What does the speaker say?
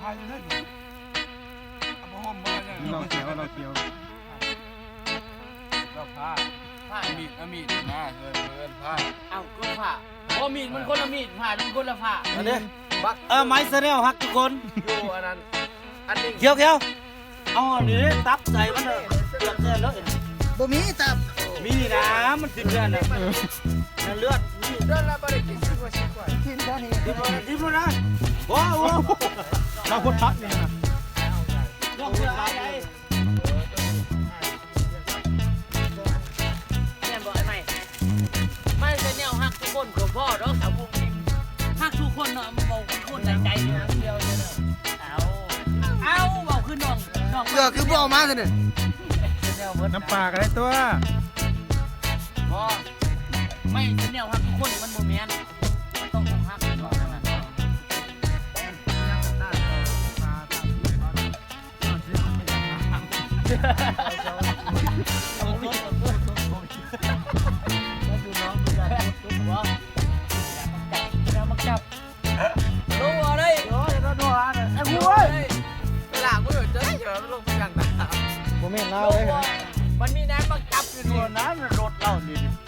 ເອົາຜ້າ ເອົາມີດ ເອົາມີດມາ ເອີ້ນ ເອີ້ນຜ້າ ເອົ້າ ຄືຜ້າ ບໍ່ ມີດມັນຄົນລະມີດ ຜ້າມັນຄົນລະຜ້າ ອັນນີ້ ບັກ ເອີ ໄມຊາແນລຮັກທຸກຄົນ ຢູ່ອັນນັ້ນ ອັນນີ້ ຂຽວໆ ເອົາອັນນີ້ຕັບໃສ່ມັນເດີ ເກືອບແຊບເດີ ບໍ່ມີຕັບ ມີນະ ມັນຖິ້ມເລືອດນະ ເອີ ນັ້ນເລືອດ ນີ້ເດືອນລະບໍ່ໄດ້ກິນ ຊິກວ່າ ຊິກວ່າ ກິນເທື່ອນີ້ ດິບແລ້ວນະ ບໍ່ ບໍ່ ເຮົາຄົນພັກນີ້ນະ ລອງເທື່ອໄອ້ ແມ່ນບໍ່ໄອ້ໄມ້? ໄມ້ແຊນແນວຮັກທຸກຄົນ ກໍພໍດອກສາວມຸ້ງ ຮັກທຸກຄົນເນາະ ມັນເວົ້າຄືຄົນໃນໃຈນະ ເອົາ ເອົາ ເວົ້າຄືນ້ອງ ນ້ອງ ເກືອຄືບໍ່ເອົາມາຊັ້ນນີ້ ນ້ຳປາກໍໄດ້ຕົວະ ບໍ່ ໄມ້ແຊນແນວຮັກທຸກຄົນ ມັນບໍ່ແມ່ນ ມັນຕ້ອງຮັກກັນກ່ອນນະ ບໍ່ແມ່ນລາວເດ້ ມັນມີນ້ຳບັກຈັບຢູ່ນີ້ ນັ້ນລົດລາວນີ້.